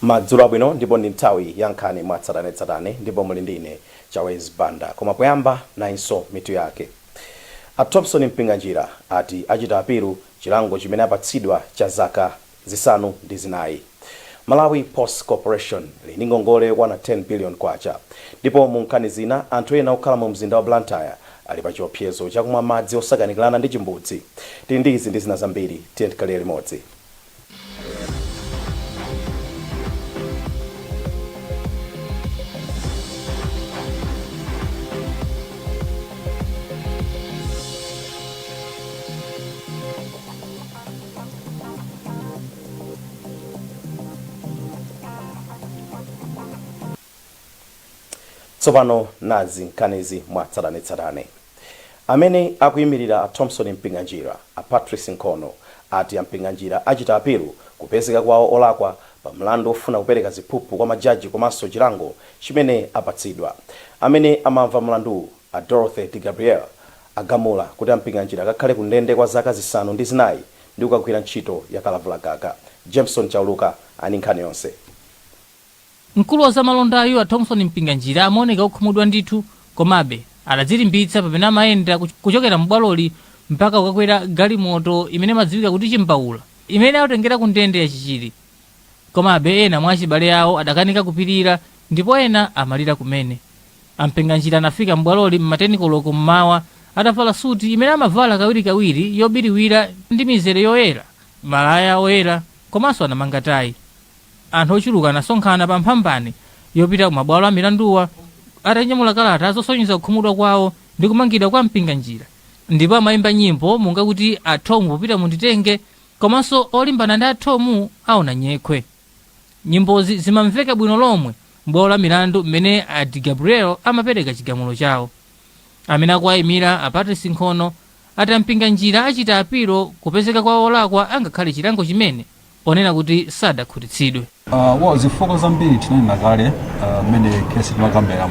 Madzulo abwino, ndipo ndi nthawi ya nkhani mwatsatanetsatane, ndipo muli ndi ine Chawezi Banda. Koma poyamba, nayinso mitu yake. A Thomson Mpinganjira ati achita apilu chilango chimene apatsidwa cha zaka 4. Malawi Post Corporation ili ndi ngongole yokwana 10 billion kwacha. Ndipo mu nkhani zina, anthu ena okhala mu mzinda wa Blantyre ali pa chiopsezo chakumwa madzi osakanikirana ndi chimbudzi. Tili ndi izi ndi zina zambiri, tiye tikhalire limodzi. Tsopano nazi nkhanizi mwatsatanetsatane. Amene akuyimirira a Thomson Mpinganjira, a Patrice Nkhono, ati a Mpinganjira achita apilu kupezeka kwawo olakwa pa mlandu ofuna kupereka ziphuphu kwa majaji komanso chilango chimene apatsidwa. Amene amamva mlanduwu, a Dorothy DeGabriele, agamula kuti a Mpinganjira akakhale ku ndende kwa zaka 4 ndi kukagwira ntchito ya kalavulagaga. Jameson Chauluka ali ndi nkhani yonse. Mkulu wa zamalondayu a Thomson Mpinganjira amaoneka okhumudwa ndithu, komabe adadzilimbitsa pamene amayenda kuchokera m'bwaloli mpaka kukakwera galimoto imene imadziwika kuti Chimbaula imene awatengera ku ndende ya Chichiri. Komabe ena mwa achibale awo adakanika kupirira ndipo ena amalira kumene. A Mpinganjira anafika m'bwaloli m'ma 10 koloko m'mawa atavala suti imene amavala kawirikawiri yobiriwira ndi mizere yoyera, malaya oyera komanso anamanga tayi. Anthu ochuluka anasonkhana pa mphambano yopita ku mabwalo a milanduwa atanyamula kalata zosonyeza kukhumudwa kwawo ndi kumangidwa kwa Mpinganjira ndipo amayimba nyimbo monga kuti a Thom popita munditenge komanso olimbana ndi a Thom aona nyekhwe. Nyimbozi zimamveka bwino lomwe m'bwalo la milandu mmene a DeGabriele amapereka chigamulo chawo. Amene akuwayimira a Patrice Nkhono ati a Mpinganjira achita apilo kupezeka kwawo olakwa angakhale chilango chimene ponena kuti sadakhutitsidwe. Well, zifukwa zambiri tinanena kale mmene kesi timakambira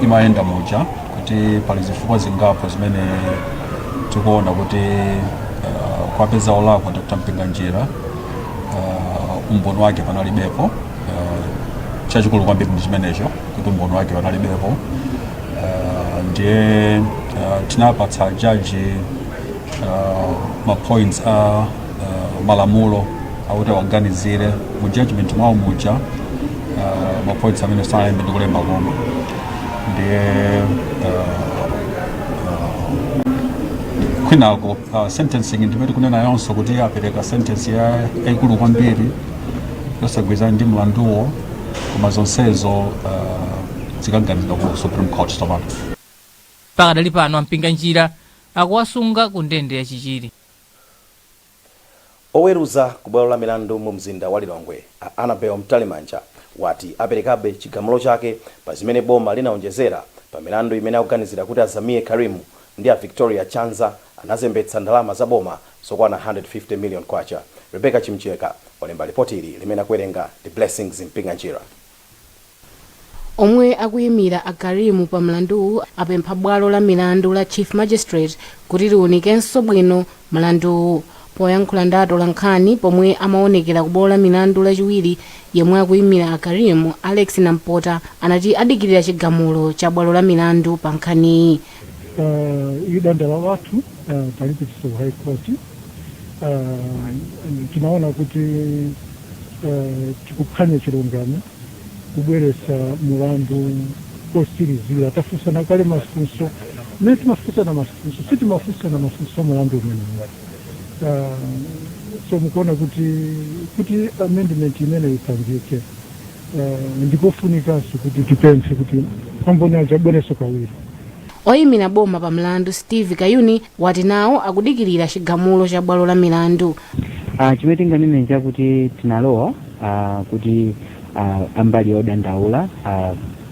imayenda muja kuti pali zifukwa zingapo zimene tikuona kuti kuwapeza olakwa Dr. Mpinganjira umboni wake panalibepo. Chachikulu kwambiri ndi chimenecho, kuti umboni wake panalibepo. Ndiye tinapatsa jaji ma points a malamulo akuti awaganizire mu judgment mwawo muja. Ma points amene sanalembe ndi kulemba komwe. Ndiye kwinako sentencing ndimene tikunena yonso kuti apereka sentence yayikulu kwambiri yosagwirizana ndi mlanduwo, koma zonsezo zikaganizidwa ku Supreme Court tsopano. Pakadali pano a Mpinganjira akuwasunga ku ndende ya Chichiri. Oweruza ku bwalo la milandu mu mzinda wa Lilongwe, a Annabel Mtalimanja, wati aperekabe chigamulo chake pa zimene boma linaonjezera pa milandu imene akuganizira kuti a Zameer Karim ndi a Victoria Chanza anazembetsa ndalama za boma zokwana 150 million kwacha. Rebecca Chimcheka walemba lipoti ili limene akuwerenga ndi Blessings Mpinganjira. Omwe akuyimira a Karim pa mlanduwu apempha bwalo la milandu la Chief Magistrate kuti liunikenso bwino mlanduwu. Poyankhula ndi atolankhani pomwe amaonekera ku bwalo la milandu Lachiwiri, yemwe akuyimira a Karim, Alex Nampota, anati adikirira chigamulo cha bwalo la milandu pa nkhaniyi. Idandala lathu talipitisa ku High Court. Tinaona kuti tikuphwanya chilungamo kubweresa mulandu kosirizira. Tafunsana kale mafunso. Mmene timafunsana mafunso, sitimafunsana mafunso a mulandu umenewu. So mukuona kuti amendment imene ipangike, ndikofunikanso kuti tipemphe kuti amboni aja abwerenso kawiri. Oyimira boma pa mlandu, Steve Kayuni, wati nawo akudikirira chigamulo cha bwalo la milandu. Chimene tinganene nchakuti tinalowa kuti ambali yodandaula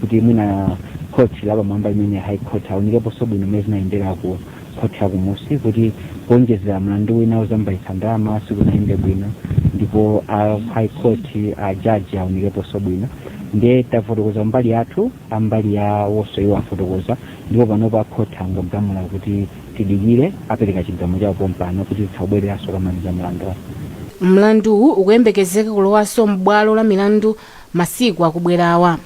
kuti mwina khoti lapamwamba limene High Court aunikeponso bwino mmene zinayendera ku khoti yakumusi, kuti kuonjezera mlandu wina ozambaitsa ndalama sikunayende bwino, ndipo a High Court a jaji aunikeponso bwino. Ndiye tafotokoza mbali yathu, ambali yawonso iwo afotokoza, ndipo panopa khoti angogamula kuti tidikire, apereka chigamulo chawo pompano kuti titha kubwereranso kamaliza mlandu. Mlanduwu ukuyembekezeka kulowanso m'bwalo la milandu masiku akubwerawa.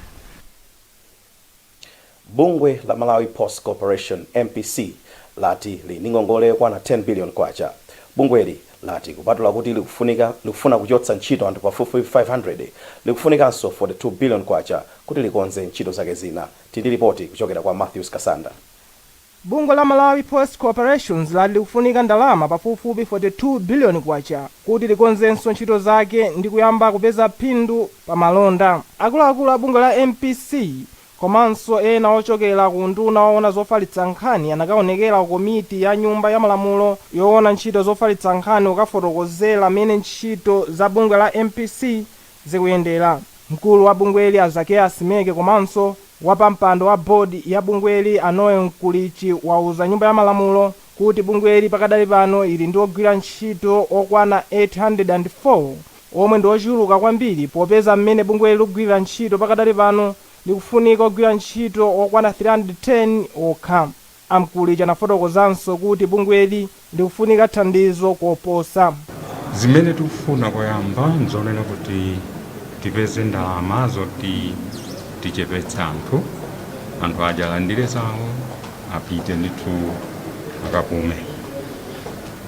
Bungwe la Malawi Post Corporation, MPC, lati lili ndi ngongole yokwana 10 billion kwacha. Bungweli lati kupatula kuti likufuna kuchotsa ntchito anthu pafupifupi 500, likufunikanso 42 billion kwacha kuti likonze ntchito zake zina. Tili ripoti kuchokera kwa Matthews Kasanda. Bungwe la Malawi Post Corporations lati likufunika ndalama pafupifupi 42 biliyoni kwacha kuti likonzenso ntchito zake ndi kuyamba kupeza phindu pa malonda. Akuluakulu a bungwe la MPC komanso ena ochokera ku nduna woona zofalitsa nkhani anakaonekera ku komiti ya Nyumba ya Malamulo yoona ntchito zofalitsa nkhani kukafotokozera mmene ntchito za bungwe la MPC zikuyendera. Mkulu wa bungweli a Zakeus Meke komanso wapampando wa bodi ya bungweli a Noel Mkulichi wauza Nyumba ya Malamulo kuti bungweli pakadali pano ili ndi ogwira ntchito okwana 804, omwe ndi ochuluka kwambiri, popeza mmene bungweli likugwirira ntchito pakadali pano likufunika ogwira ntchito okwana 310 okha. Amkulichi anafotokozanso kuti bungweli likufunika thandizo koposa. Zimene tikufuna koyamba nzonena kuti tipeze ndalama zoti tichepetse anthu, anthu aja alandire zawo, apite ndithu akapume.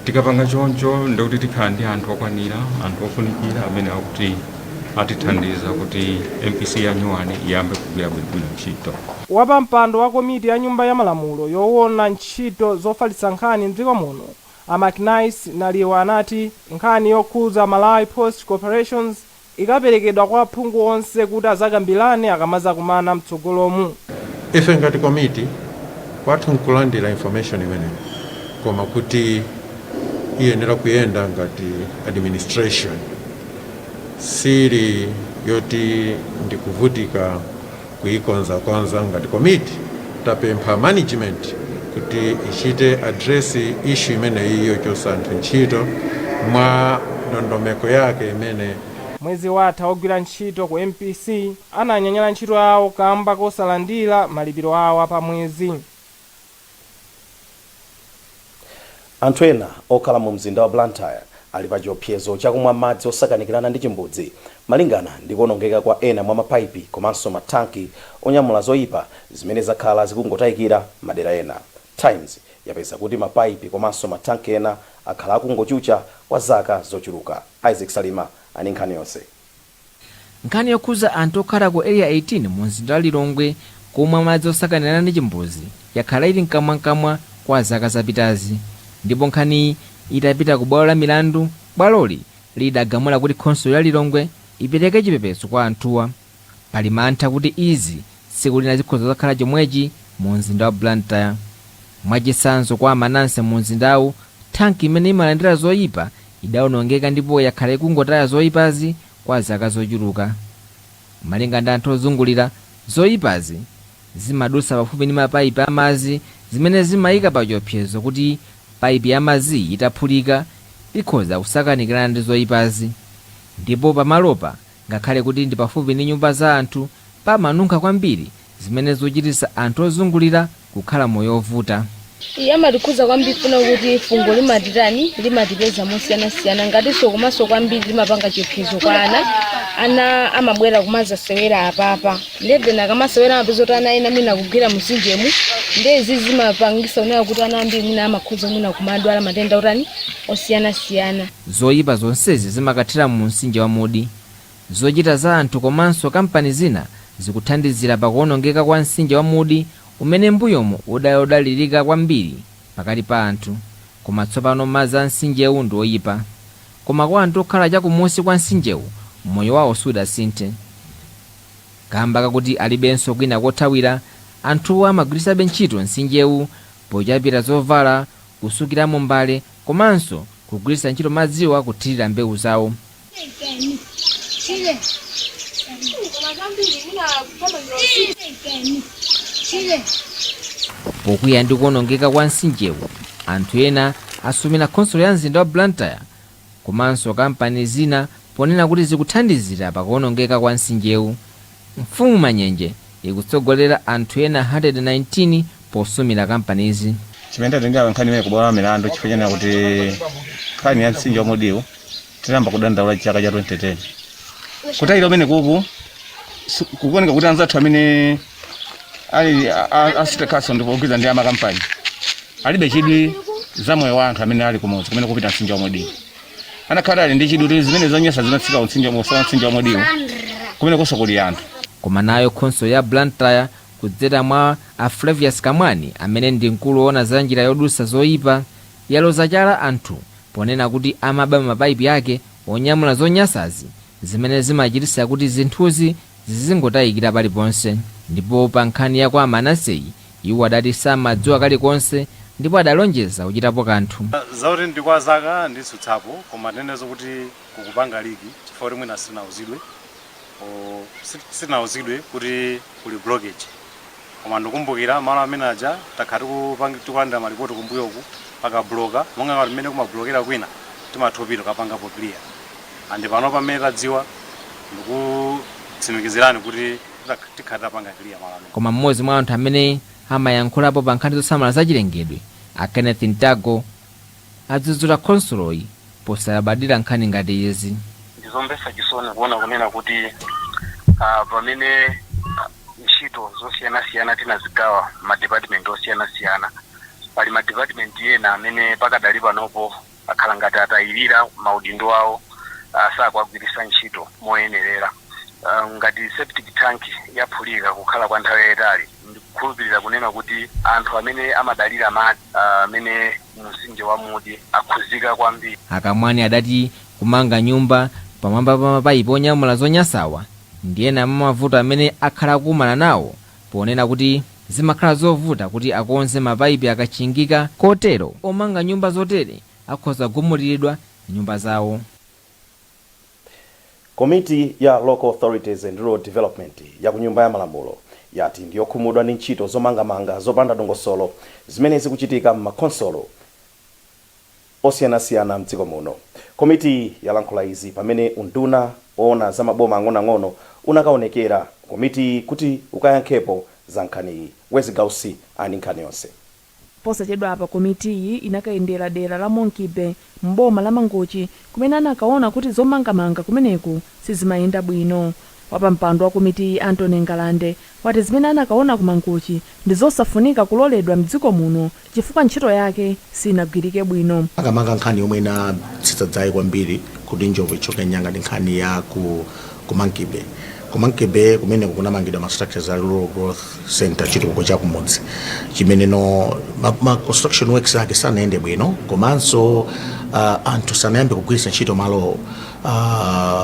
Tikapanga choncho, ndikuti tikhala ndi anthu okwanira, anthu ofunikira amene akuti atithandiza kuti MPC ya nyuwani iyambe kugwira bwinobwino ntchito. Wapampando wa komiti ya Nyumba ya Malamulo yoona ntchito zofalitsa nkhani mdziko muno a McNice Naliwa anati nkhani yokhudza Malawi Post Corporations ikaperekedwa kwa aphungu onse kuti azakambirane akamazakumana mtsogolomu. Ife ngati komiti kwathu nkulandira information imeneyo, koma kuti iyenera kuyenda ngati administration, sili yoti ndikuvutika kuyikonzakonza. Ngati komiti tapempha management kuti ichite address issue imeneyi yochotsa anthu ntchito mwa ndondomeko yake imene. Mwezi watha ogwira ntchito ku MPC ananyanyala ntchito yawo kamba kosalandira malipiro awo apamwezi. Anthu ena okhala mu mzinda wa Blantyre ali pa chiopsezo chakumwa madzi osakanikirana ndi chimbudzi malingana ndi kuonongeka kwa ena mwa mapaipi komanso mathanki onyamula zoyipa zimene zakhala zikungotayikira madera ena. Times yapeza kuti mapaipi komanso mathanki ena akhala akungochucha kwa zaka zochuluka. Isaac Salima ali nkhani yonse. Nkhani yokhuza anthu okhala ku Area 18 mu mzinda wa Lilongwe kumwa madzi osakanirana ndi chimbuzi yakhala ili mkamwamkamwa kwa zaka zapitazi, ndipo nkhaniyi itapita ku bwalo la milandu, bwaloli lidagamula kuti khonsolo ya Lilongwe ipereke chipepeso kwa anthuwa. Pali mantha kuti izi tsiku lina zikhoza kuzakhala chomwechi mu mzinda wa Blantyre. Mwachitsanzo, kwa Amananse mu mzindawu, thanki imene imalandira zoyipa idawonongeka ndipo yakhala ikungotaya zoyipazi kwa zaka zochuluka. Malinga ndi anthu ozungulira, zoyipazi zimadutsa pafupi ndi mapaipi amadzi, zimene zimayika pa chiopsezo kuti paipi ya madziyi itaphulika ikhoza kusakanikirana ndi zoyipazi. Ndipo pamalopa, ngakhale kuti ndi pafupi ndi nyumba za anthu, pamanunkha kwambiri zimene zikuchititsa anthu ozungulira kukhala moyo ovuta. Iye amatikhudza kwambiri funa kuti fungo limatitani, limatipeza mosiyanasiyana, ngatinso komanso kwambiri limapanga chiopsezo kwa ana. Ana amabwera kumazasewera apapa, ndiye akamasewera amapeza kuti ana ena mwina akugwira mumtsinjemu, ndiye izi zimapangisa kunena kuti ana ambiri mwina amakhoza mwina kumadwala matenda otani osiyanasiyana. Zoyipa zonsezi zimakathira mu mtsinje wa Mudi. Zochita za anthu komanso kampani zina zikuthandizira pakuonongeka kwa mtsinje wa Mudi umene m'mbuyomu udali odalirika kwambiri pakati pa anthu. Koma tsopano madzi a mtsinjewu ndi oyipa. Koma kwa anthu okhala chakumusi kwa mtsinjewu, moyo wawo sudasinthe. Kamba kakuti alibenso kwina kothawira, anthuwa amagwiritsabe ntchito mtsinjewu pochapira zovala, kusukiramo mbale komanso kugwiritsa ntchito madziwa kuthirira mbewu zawo. Pokwiya ndi kuonongeka kwa mtsinjewu, anthu ena asumira khonsolo ya mzinda wa Blantyre komanso kampani zina ponena kuti zikuthandizira pakuonongeka kwa mtsinjewu. Mfumu Manyenje ikutsogolera anthu ena 119 posumira kampanizi. Chimene tatengera nkhani imene kubwalo la milandu, chifukwa chanena kuti nkhani ya mtsinje wa Mudiwu Tinayamba kudandaula chaka cha 2010 kutayira umene kuku kukuoneka kuti anzathu amene ali a city council ndipo ogwirizana ndi amakampani alibe chidwi za moyo wa anthu amene ali kumudzi kumene kupita mtsinje wa Modiwo. Anakhala ali ndi chidwi kuti zimene zonyasa zimatsika mtsinje wa Modiwo kumene konso kuli anthu. Koma nayo khonsolo ya Blantyre kudzera mwa a Flavius Kamwani amene ndi mkulu woona za njira yodusa zoyipa yaloza chala anthu ponena kuti amaba mapaipi ake onyamula zonyasazi zimene zimachititsa kuti zinthuzi zizingotayikira paliponse. Ndipo pa nkhani ya kwa Manaseyi iwo adati samadziwa kalikonse ndipo adalonjeza kuchitapo kanthu. Zakuti ndi kwa zaka nditsutsapo, koma tinenezo kuti kukupanga leak chifukwa kuti mwina sitinauzidwe kuti kuli blockage, koma ndikumbukira malo amene aja takhala tikulandira malipoti kumbuyoku pakabloka, monga ngati mmene kumablokera kwina timathupira kapangapo clear, and pano pamene tadziwa ndikutsimikizirani kuti tikhala tapanga clear malo amene. Koma mmodzi mwa anthu amene amayankhulapo pa nkhani zosamala zachilengedwe a Kenneth Ntago adzudzula khonsoloyi posalabadira nkhani ngati izi. Ndizomvetsa chisoni kuona kunena kuti pamene ntchito zosiyanasiyana tinazigawa ma department osiyanasiyana, pali ma department ena amene pakadali panopo akhala ngati atayirira maudindo awo, sakuagwiritsa ntchito moyenerera. Ngati septic tank yaphulika kukhala kwa nthawi yayitali, ndikukhulupirira kunena kuti anthu amene amadalira madzi amene mumtsinje wa Mudi akhuzika kwambiri. Akamwani adati kumanga nyumba pamwamba pa mapayipi onyamula zonyasawa ndi ena mwa mavuto amene akhala akukumana nawo, ponena kuti zimakhala zovuta kuti akonze mapayipi akachingika, kotero omanga nyumba zotere akhoza kugumuliridwa nyumba zawo. Komiti ya Local Authorities and Rural Development ya ku Nyumba ya Malamulo yati ndiyokhumudwa ndi ntchito zomangamanga zopanda dongosolo zimene zikuchitika m'makhonsolo osiyanasiyana mdziko muno. Komiti yalankhula izi pamene unduna woona za maboma ang'onoang'ono unakaonekera komiti kuti ukayankhepo za nkhaniyi. Wezi Gausi ali nkhani yonse. Posachedwapa komitiyi inakayendera dera la Monkey Bay m'boma la Mangochi kumene anakaona kuti zomangamanga kumeneku sizimayenda bwino. Wapampando wa komitiyi Anthony Ngalande wati zimene anakaona ku Mangochi ndi zosafunika kuloledwa mdziko muno chifukwa ntchito yake sinagwirike bwino. Makamaka nkhani yomwe inatsitsa dzaye kwambiri kuti njovu ichoke nyanga ndi nkhani ya ku Monkey Bay. Ku Monkey Bay kumeneko kunamangidwa ma structures a Rural Growth Center, chitukuko cha kumudzi, chimene no ma construction works ake sanayende bwino, komanso anthu sanayambe kugwiritsa ntchito malowo,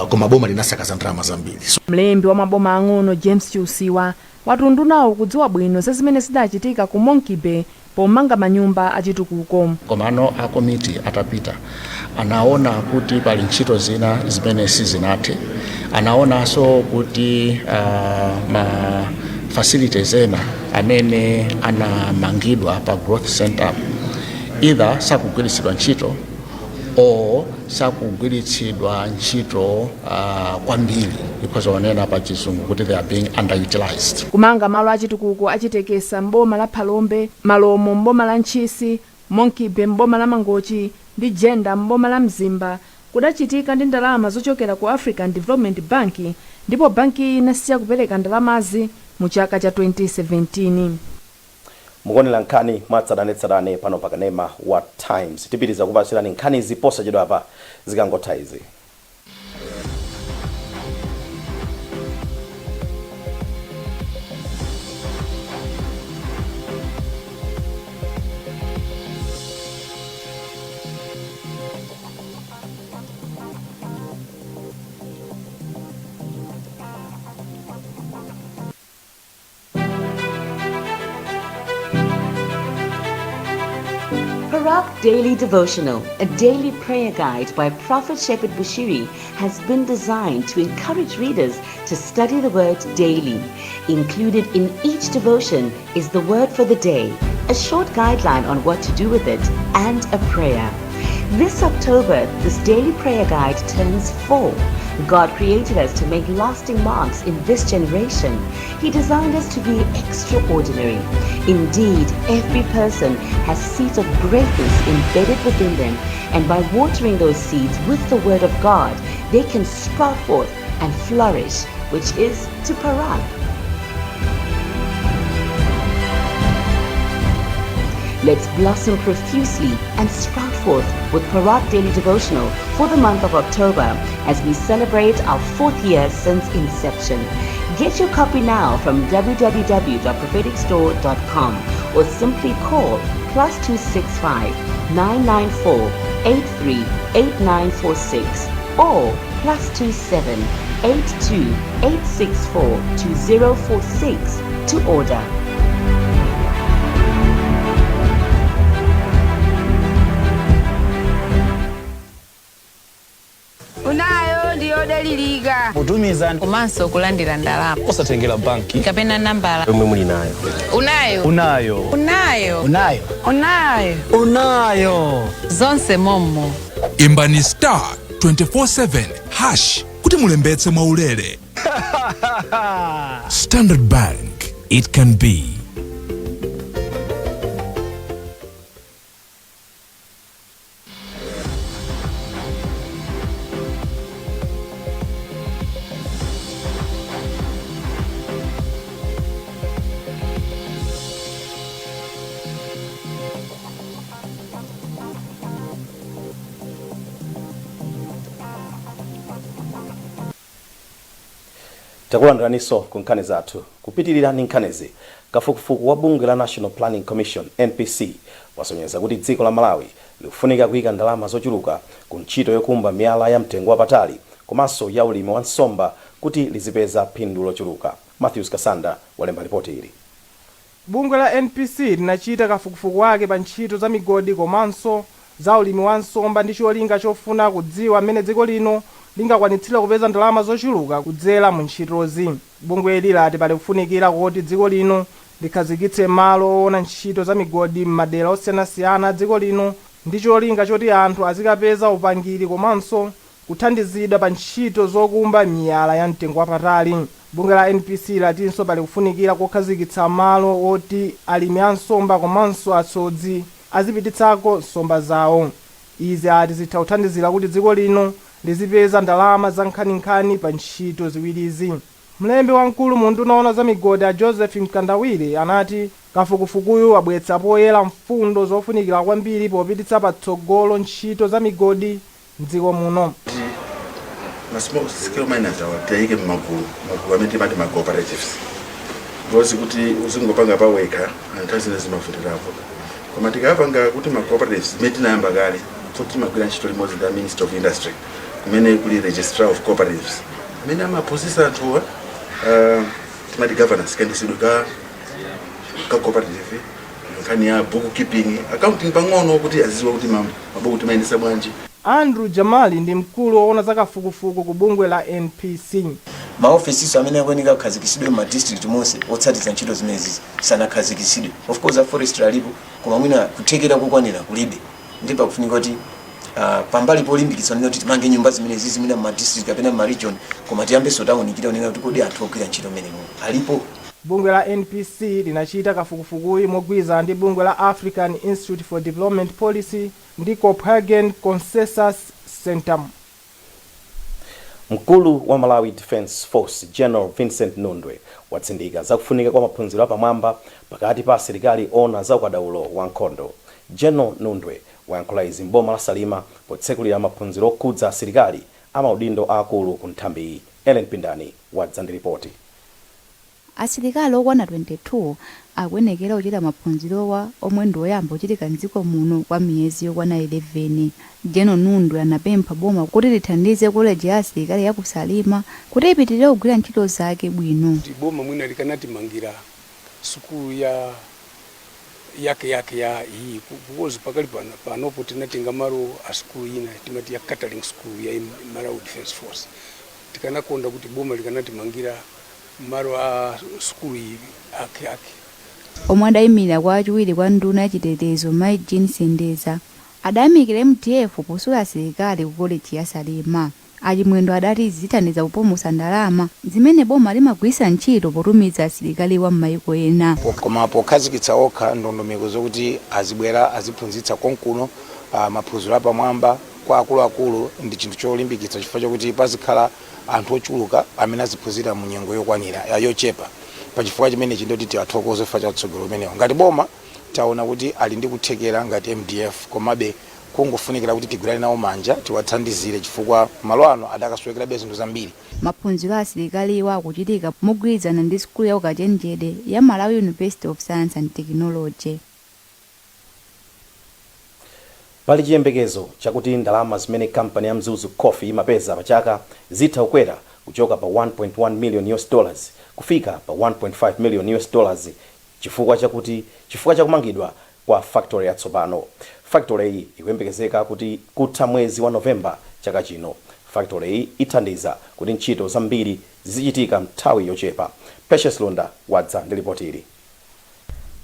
koma boma linasakaza ndalama zambiri. Mlembi wa maboma ang'ono James Chiusiwa wati undunawo kudziwa bwino za zimene zidachitika ku Monkey Bay pomanga manyumba achitukuko. Komano a komiti atapita anaona kuti pali ntchito zina zimene sizinathe, anaonanso kuti ma facilities ena amene anamangidwa pa growth center either sakugwiritsidwa ntchito or sakugwiritsidwa ntchito kwambiri, because onena pa Chizungu kuti they are being underutilized. Kumanga malo achitukuko achitekesa m'boma la Phalombe, Malomo m'boma la Ntchisi, Monkey Bay m'boma la Mangochi ndi Jenda m'boma la Mzimba kudachitika ndi ndalama zochokera ku African Development Bank, ndipo bankiyi inasiya kupereka ndalamazi mu chaka cha 2017. Mukuonera nkhani mwatsatanetsatane pano pa kanema wa Times. Tipitiriza kupatsirani nkhanizi posachedwapa zikangotha izi. Parak Daily Devotional, a daily prayer guide by Prophet Shepherd Bushiri, has been designed to encourage readers to study the Word daily. Included in each devotion is the word for the day, a short guideline on what to do with it, and a prayer. This October, this daily prayer guide turns 4. God created us to make lasting marks in this generation. He designed us to be extraordinary. Indeed, every person has seeds of greatness embedded within them, and by watering those seeds with the Word of God, they can sprout forth and flourish, which is to parak. Let's blossom profusely and sprout forth with Parak Daily Devotional for the month of October as we celebrate our fourth year since inception. Get your copy now from www.propheticstore.com or simply call +265 994 838946 or +27 82 864 2046 to order. Unayo ndiyodalirika Kutumiza komanso kulandira ndalama osatengera banki kapena nambala yomwe muli nayo. Unayo. Unayo. Unayo. Unayo. Unayo. Unayo. Zonse mommo. Imbani star 247 hash kuti mulembetse mwaulere. Standard Bank, it can be. Takulandiraninso ku nkhani zathu. Kupitirira ndi nkhanizi, kafukufuku wa bungwe la National Planning Commission, NPC, wasonyeza kuti dziko la Malawi likufunika kuyika ndalama zochuluka ku ntchito yokumba miyala ya mtengo wapatali komanso ya ulimi wa nsomba kuti lizipeza phindu lochuluka. Matthews Kasanda walemba ripoti ili. Bungwe la NPC linachita kafukufuku wake pa ntchito za migodi komanso za ulimi wa nsomba ndi cholinga chofuna kudziwa mmene dziko lino lingakwanitsire kupeza ndalama zochuluka kudzera mu ntchitozi. Bungweli lati pali kufunikira kuti dziko lino likhazikitse malo owona ntchito za migodi m'madera osiyanasiyana a dziko lino ndi cholinga choti anthu azikapeza upangiri komanso kuthandizidwa pa ntchito zokumba miyala ya mtengo wapatali. Bungwe la NPC latinso pali kufunikira kokhazikitsa malo oti alimi a nsomba komanso asodzi azipititsako nsomba zawo. Izi ati zitha kuthandizira kuti dziko lino lizipeza ndalama za nkhaninkhani pa ntchito ziwirizi. Mlembi wamkulu mu unduna owona za migodi a Joseph Mkandawire anati kafukufukuyu wabweretsa poyera mfundo zofunikira kwambiri popititsa patsogolo ntchito za migodi mdziko muno. Ma small scale miners awa tiyayike mmagulu, magulu amene timati ma cooperatives, because kuti uzingopanga pawekha nthawi zina zimavutirapo, koma tikapanga kuti ma cooperatives imene tinayamba kale, so timagwira ntchito limodzi ndi a Ministry of Industry kumene kuli Registrar of Cooperatives amene amaphunzitsa anthuwa timati governance, kayendetsedwe ka cooperative, nkhani ya bookkeeping, accounting pang'ono, kuti azidziwa kuti mabuku timayendetsa bwanji. Andrew Jamali ndi mkulu woona za kafukufuku ku bungwe la NPC. Maofesiso amene akuyeneka kukhazikitsidwe mu district monse otsatiza ntchito zimenezi sanakhazikitsidwe. Of course a forestry alipo, koma mwina kuthekera kokwanira kulibe, ndi pakufunika kuti pambali polimbikitsa nena kuti timange nyumba zimenezi zimene mu district kapena mu region, koma tiyambenso tawunikira kunena kuti kodi anthu ogwira ntchito mmenemo alipo? Bungwe la NPC linachita kafukufukuyi mogwirizana ndi bungwe la African Institute for Development Policy ndi Copenhagen Consensus Center. Mkulu wa Malawi Defence Force, General Vincent Nundwe, watsindika zakufunika kwa maphunziro apamwamba pakati pa asilikali ona za ukadaulo wa nkhondo. General Nundwe wayankhula izi mboma la Salima potsekulira maphunziro okhudza asilikali amaudindo aakulu ku nthambiyi. Ellen Pindani wadza ndi ripoti. Asilikali okwana 22 akuyenekera kuchita maphunzirowa omwe ndi oyamba kuchitika mdziko muno kwa miyezi yokwana 11. General Nundwe anapempha boma kuti lithandize koleji ya asilikali ya ku Salima kuti ipitirire kugwira ntchito zake bwino. Kuti boma mwina likanatimangira sukulu ya yake yake ya iyi, because pakali panopo tinatenga malo a sukulu ina timati ya catering school ya Malawi Defence Force. Tikanakonda kuti boma likanatimangira malo a sukulu iyi ake ake. Omwe adayimira kwa achiwiri kwa nduna yachitetezo, Mai Jean Sendeza, adayamikira MDF posula asilikali ku koleji ya Salima. A Chimwendo adati izi zithandiza kupulumutsa ndalama zimene boma limagwiritsa ntchito potumiza asilikaliwa m'mayiko ena. Koma pokhazikitsa okha ndondomeko zokuti azibwera aziphunzitsa konkuno maphunziro apamwamba kwa akuluakulu ndi chinthu cholimbikitsa chifukwa chokuti pazikhala anthu ochuluka amene aziphunzira mu nyengo yokwanira yochepa. Pachifukwa chimenechi ndoti tiwathokoze chifukwa cha utsogoleri umenewo. Ngati boma taona kuti ali ndi kuthekera ngati MDF, komabe kungofunikira kuti tigwirane nawo manja tiwathandizire chifukwa malo ano adakasowekerabe zinthu zambiri. Maphunziro a asilikaliwa akuchitika mogwirizana ndi sukulu ya ukachenjede ya Malawi University of Science and Technology. Pali chiyembekezo chakuti ndalama zimene kampani ya Mzuzu Coffee imapeza pa chaka zitha kukwera kuchoka pa 1.1 million US dollars kufika pa 1.5 million US dollars chifukwa chakuti chifukwa chakumangidwa kwa factory yatsopano. Factory-yi ikuyembekezeka kuti kutha mwezi wa November chaka chino. Factory-yi ithandiza kuti ntchito zambiri zizichitika mthawi yochepa. Patience Lunda wadza ndi lipoti ili.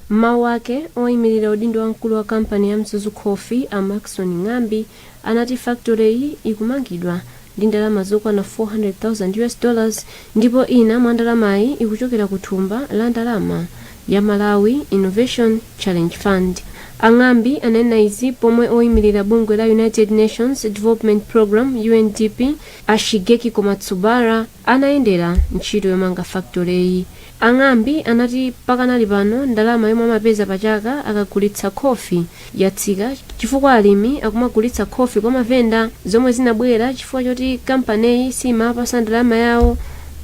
M'mawu ake, oyimirira udindo wa mkulu wa kampani ya Mzuzu Coffee a Maxon Ng'ambi anati factory-yi ikumangidwa ndi ndalama zokwana 400,000 US dollars ndipo ina mwa ndalamayi ikuchokera ku thumba la ndalama ya Malawi Innovation Challenge Fund. A Ng'ambi ananena izi pomwe oyimirira bungwe la United Nations Development Programme, UNDP, a Shigeki Komatsubara anayendera ntchito yomanga factory-yi. A Ng'ambi anati pakanali pano ndalama yomwe amapeza pa chaka akagulitsa khofi yatsika chifukwa alimi akumagulitsa khofi kwa mavenda zomwe zinabwera chifukwa choti kampaniyi simawapatsa ndalama yawo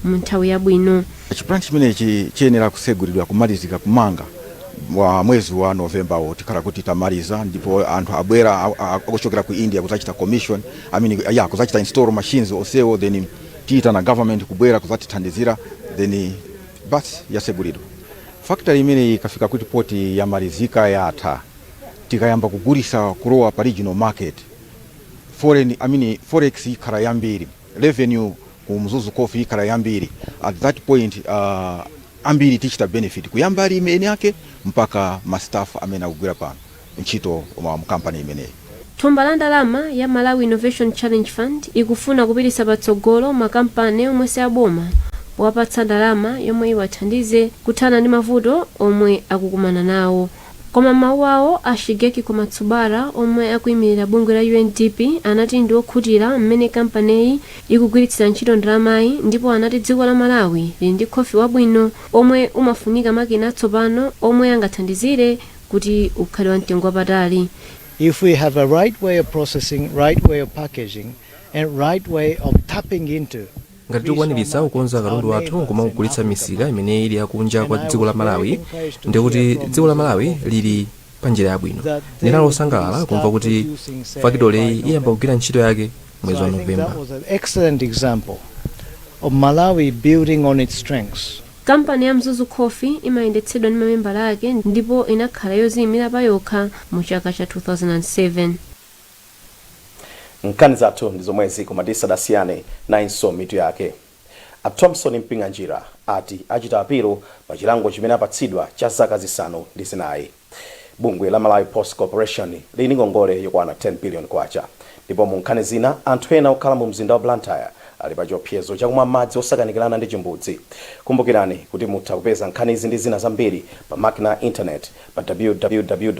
mu nthawi yabwino. Chi plant chimenechi chiyenera kusegulidwa kumalizika kumanga wa mwezi wa November wo tikhala kuti tamaliza, ndipo anthu abwera akuchokera ku India kuzachita commission, I mean, yeah, kuzachita install machines onsewo, then tiyitana government kubwera kuzatithandizira, then basi yasegulidwa. Factory imeneyi ikafika kuti poti yamalizika yatha, tikayamba kugulisa kulowa pa regional market, foreign, I mean, forex ikhala yambiri, revenue ku Mzuzu Coffee ikhala yambiri. At that point ambiri tichita benefit, kuyamba alimi eni ake mpaka ma staff amene akugwira pano ntchito mu company imeneyi. Thumba la ndalama ya Malawi Innovation Challenge Fund ikufuna kupititsa patsogolo makampani omwe si aboma powapatsa ndalama yomwe iwathandize kuthana ndi mavuto omwe akukumana nawo. Koma m'mawu awo, a Shigeki Komatsubara omwe akuimirira bungwe la UNDP anati ndi okhutira mmene kampaniyi ikugwiritsira ntchito ndalamayi ndipo anati dziko la Malawi lili ndi khofi wabwino omwe umafunika makina atsopano omwe angathandizire kuti ukhale wa mtengo wapatali. If we have a right way of processing, right way of packaging, and right way of tapping into Ngati tikukwaniritsa kukonza katundu wathu nkumamugulitsa m'misika imene ili yakunja kwa dziko la Malawi, ndiye kuti dziko la Malawi lili pa njira yabwino. Ndinali wosangalala kumva kuti fakitoleyi iyamba kugwira ntchito yake mwezi So wa I think that November. was an excellent example of Malawi building on its strengths. Kampani ya Mzuzu Coffee imayendetsedwa ndi mamembala ake ndipo inakhala yoziyimira payokha mu chaka cha 2007. Nkhani zathu ndi zomwezi, koma tisadasiyane nayinso mitu yake. A Thomson Mpinganjira ati achita apilo pa chilango chimene apatsidwa cha zaka 4. Bungwe la Malawi Post Corporation lili ndi ngongole yokwana 10 billion kwacha. Ndipo mu nkhani zina, anthu ena okhala mu mzinda wa Blantyre ali pa chiopsezo chakumwa madzi osakanikirana ndi chimbudzi. Kumbukirani kuti mutha kupeza nkhanizi ndi zina zambiri pa makina a internet pa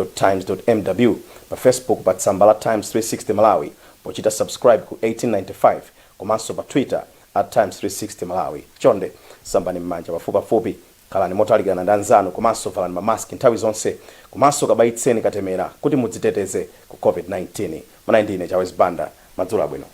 www.times.mw, pa Facebook pa tsamba la Times 360 Malawi pochita subscribe ku 1895, komanso pa Twitter at Times 360 Malawi. Chonde sambani m'manja pafupipafupi, khalani motalikirana ndi anzanu komanso valani ma mask nthawi zonse, komanso kabayitseni katemera kuti mudziteteze ku COVID-19. Munali ndi ine Chawezi Banda. Madzulo abwino.